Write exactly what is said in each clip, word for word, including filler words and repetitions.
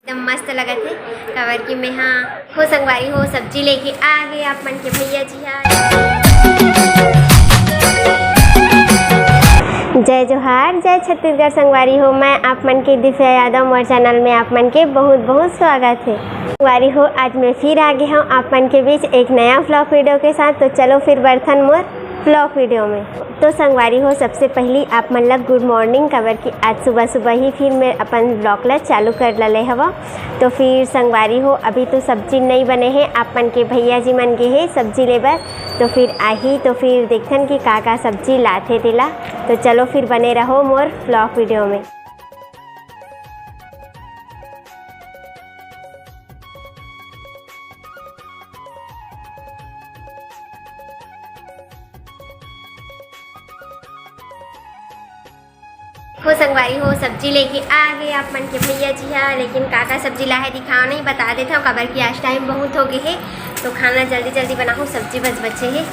एकदम मस्त लगत हे, काबर कि मैं हा हो संगवारी हो सब्जी लेके आ गे आप मन के भैया जी हा। जय जोहार, जय छत्तीसगढ़ संगवारी हो, मैं आप मन के दिव्या यादव मोर चैनल में आप मन के बहुत बहुत स्वागत हे। संगवारी हो, आज मैं फिर आ गे हूँ आप मन के बीच एक नया व्लॉग वीडियो के साथ। तो चलो फिर बरथन मोर व्लॉग वीडियो में। तो संगवारी हो, सबसे पहली आप मन ला गुड मॉर्निंग, काबर कि आज सुबह सुबह ही फिर मैं अपन व्लॉग ला चालू कर लले हवा। तो फिर संगवारी हो, अभी तो सब्जी नहीं बने हे, आप मन के भैया जी मन गे हे सब्जी लेबर। तो फिर आही तो फिर देखथन कि का का सब्जी लाथे तेला। तो चलो फिर बने रहो मोर व्लॉग वीडियो में। हो संगवारी हो, सब्जी लेके आ गे आप मन के भैया जी हा, लेकिन का का सब्जी ला हे दिखाओ नहीं, बता देत हूँ, काबर कि आज टाइम बहुत हो गे हे, तो खाना जल्दी जल्दी बनाहूँ, सब्जी बस बचे हे।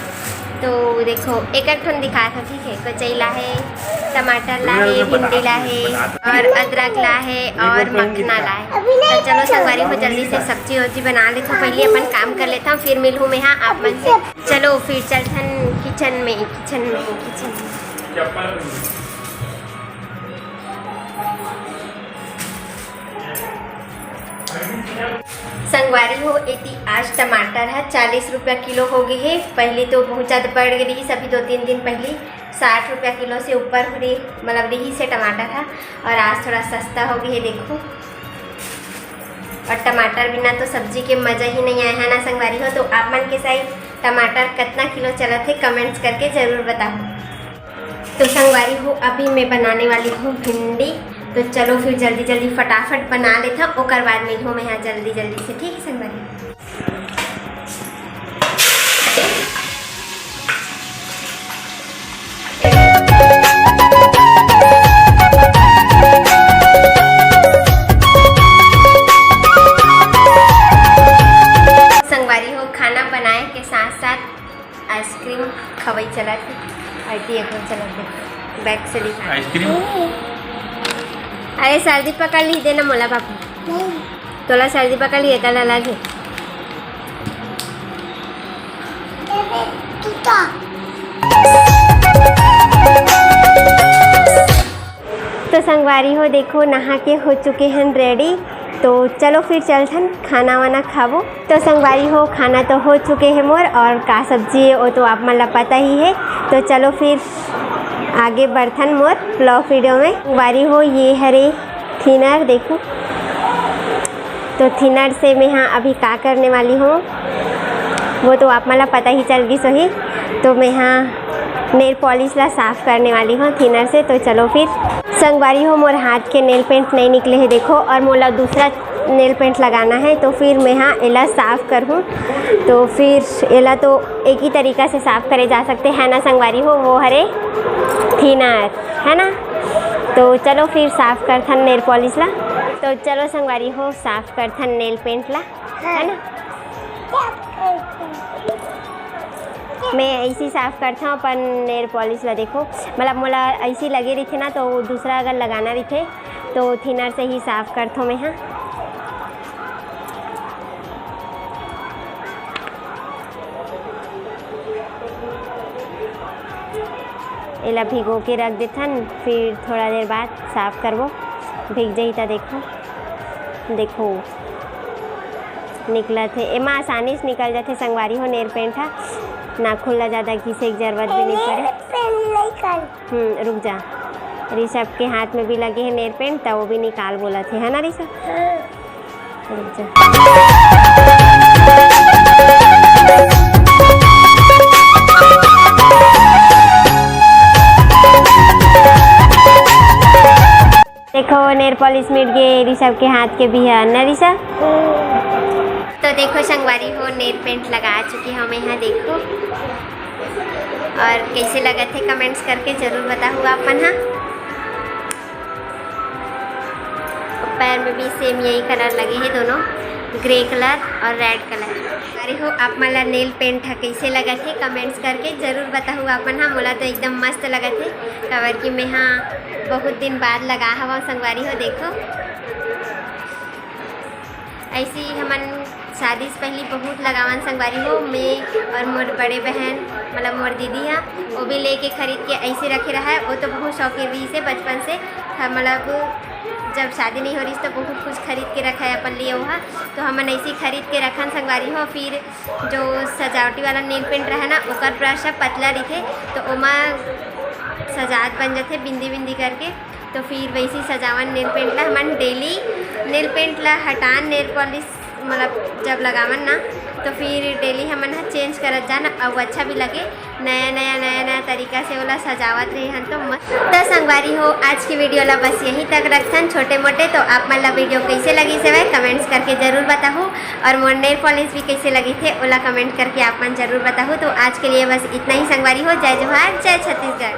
तो देखो, एक एक ठन दिखात हूँ, ठीक है, कचई ला हे, टमाटर ला हे, भिंडी ला हे, और अदरक ला हे, और मखना ला हे। तो चलो संगवारी हो, जल्दी से सब्जी वब्जी बना लेथो, पहले अपन काम कर लेथो, फिर मिलहूँ मैं हा आप मन से। चलो फिर चलथन किचन में, किचन में, किचन में। संगवारी हो, एती आज टमाटर ह चालीस रुपया किलो हो गे हे। पहली तो बहुत ज्यादा बढ़ गे रहिस, अभी दो तीन दिन पहली साठ रुपया किलो से ऊपर हो रही, मतलब रहिस हे टमाटर ह, और आज थोड़ा सस्ता हो गे हे। देखो, और टमाटर बिना तो सब्जी के मजा ही नहीं आए, है ना संगवारी हो? तो आप मन के side टमाटर कितना किलो चलत हे, comments करके जरूर बताओ। तो संगवारी हो, अभी मैं बनाने वाली हूँ भिंडी। तो चलो फिर जल्दी जल्दी फटाफट बना लेथन, ओकर बाद मिलहूँ मैं हा जल्दी जल्दी से, ठीक है संगवारी? संगवारी हो, खाना बनाए के साथ साथ आइसक्रीम खवई चलत हे। आरती एक चलत हे, बैक से दिखा। आइसक्रीम? अरे सर्दी पकड़ ली, देना मोला बापू। नहीं। तोला सर्दी पकड़ ली, एकर अलग हे। तो संगवारी हो, देखो, नहा के हो चुके हन रेडी। तो चलो फिर चलथन खाना वाना खाबो। तो संगवारी हो, खाना तो हो चुके हे मोर, और का सब्जी हे वो तो आप मन ला पता ही हे। तो चलो फिर आगे बढ़थन मोर व्लॉग वीडियो में। संगवारी हो, ये हरे थिनर, देखो, तो थिनर से मैं हा अभी का करने वाली हूँ वो तो आप मन ला पता ही चल गिस होही। तो मैं हा नेल पॉलिश ला साफ करने वाली हूँ थिनर से। तो चलो फिर संगवारी हो, मोर हाथ के नेल पेंट नहीं निकले हे, देखो, और मोला दूसरा नेल पेंट लगाना है, तो फिर मैं हा एला साफ करहूँ। तो फिर एला तो एक ही तरीका से साफ करे जा सकते हैं ना संगवारी हो, वो हरे थिनर, है ना। तो चलो फिर साफ करथन नेल पॉलिश ला। तो चलो संगवारी हो, साफ करथन नेल पेंट ला, है ना। मैं ऐसी साफ करथव अपन नेल पॉलिश ला। देखो, मतलब मोला ऐसी लगे रहिथे ना, तो दूसरा अगर लगाना रहिथे तो थिनर से ही साफ करथव मैं हा। एला भिगो के रख देथन, फिर थोड़ा देर बाद साफ करबो, भीग जाही त। देखो, देखो, निकलत हे, एमा आसानी से निकल जाथे संगवारी हो नेल पेंट ह। नाखून ला ज्यादा घिसे के जरूरत भी नहीं पड़े। पेन नहीं कर। हम्म, रुक जा, ऋषभ के हाथ में भी लगे हे नेल पेंट, त वो भी निकाल बोलत हे, है ना ऋषभ? हाँ। रुक जा। देखो, नेल पॉलिश मिट गे ऋषभ के हाथ के भी है ना ऋषभ? तो देखो संगवारी हो, नेल पेंट लगा चुकी हूँ मैं यहाँ, देखो। और कैसे लगत हे, comments करके जरूर बताहू आप मन हा। पैर में भी same यही colour लगे हे, दोनों grey colour और red colour। अरे हो, आप मन ला नेल पेंट ह कैसे लगत हे, comments करके जरूर बताहू आप मन हा। मोला तो एकदम मस्त लगत हे, काबर कि मैं हा बहुत दिन बाद लगा हवा संगवारी हो। देखो, ऐसे ही हमन शादी से पहले बहुत लगावन संगवारी हो, मैं और मोर बड़े बहन, मतलब मोर दीदी हा, वो भी लेके खरीद के ऐसे रखे रहा है। वो तो बहुत शौकीन रही से बचपन से, हम मतलब जब शादी नहीं हो रही तो बहुत कुछ खरीद के रखा है अपन लिए वहाँ, तो हमन ऐसे ही खरीद के रखन संगवारी हो। फिर जो सजावटी वाला नेल पेंट रहा ना, ओकर ब्रश ह पतला रहिथे, तो ओमा सजात बन जाथे बिंदी बिंदी करके। तो फिर वैसे ही सजावन नेल पेंट ला, हमन डेली नेल पेंट ला हटान, नेल पॉलिश मतलब जब लगावन ना, तो फिर डेली हमन ह चेंज करत जान, अउ अच्छा भी लगे। नया नया नया नया तरीका से ओला सजावत रहे हन तो मस्त। तो संगवारी हो, आज की वीडियो ला बस यहीं तक रखथन छोटे मोटे। तो आप मन ला वीडियो कैसे लगी से कमेंट्स करके जरूर बताहू, और मोर नेल पॉलिश भी कैसे लगी थे ओला कमेंट करके आप मन जरूर बताहू। तो आज के लिए बस इतना ही संगवारी हो। जय जोहार, जय छत्तीसगढ़।